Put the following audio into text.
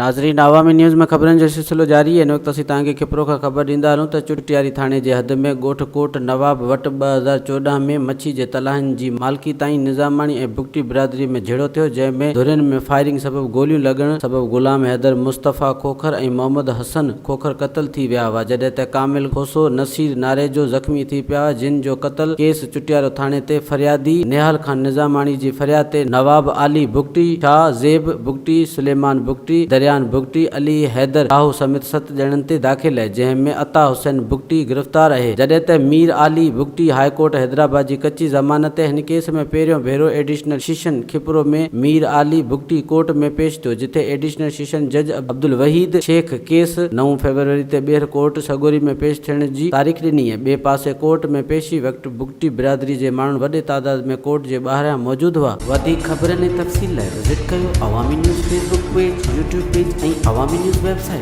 ناظرين عوامي نيوز ۾ خبرن جو سلسلو جاري آهي هن وقت اسين توهان کي کپرو کان خبر ڏيندا هلون ته چٽياري ٿاڻي جي حد ۾ ڳوٺ ڪوٽ نواب وٽ 2014 ۾ مڇي جي تلاهن جي مالڪي تائين نظاماڻي ۽ بگٽي برادري ۾ جهيڙو ٿيو جنهن ۾ ڌرين ۾ فائرنگ سبب گوليون لڳڻ سبب غلام حيدر، مصطفيٰ کوکر ۽ محمد حسن کوکر قتل ٿي ويا هئا جڏهن ته ڪامل کوسو، نصير ناريجو زخمي ٿي پيا جن جو قتل ڪيس چٽيارو ٿاڻي تي فريادي نهال خان نظاماڻي جي فرياد تي نواب عالي بگٽي، شاهه زيب بگٽي، سليمان بگٽي، دريان بگٽي، علي حيدر راهو سميت ست ڄڻن تي داخل اهي جنهن ۾ عطا حسين بگٽي گرفتار اهي جڏهن ته مير عالي بگٽي هاء ڪورٽ حيدرآباد جي ڪچي ضمانت تي هن ڪيس ۾ پهريون ڀيرو ايڊيشنل شيشن کپرو ۾ مير عالي بگٽي ڪورٽ ۾ پيش ٿيو جتي ايڊيشنل شيشن جج عبدالوحيد شيخ ڪيس نو فيبروري تي ٻيهر ڪورٽ سڳوري ۾ پيش ٿيڻ جي تاريخ ڏني ۽ ٻئي پاسي ڪورٽ ۾ پيشي وقت بگٽي برادري جي ماڻهن وڏي تعداد ۾ ڪورٽ جي ٻاهريان موجود هئا. وڌيڪ خبرن ۽ تفصيل لاء وزٽ ڪيو Awami news Facebook page, YouTube page ۽ Awami news website.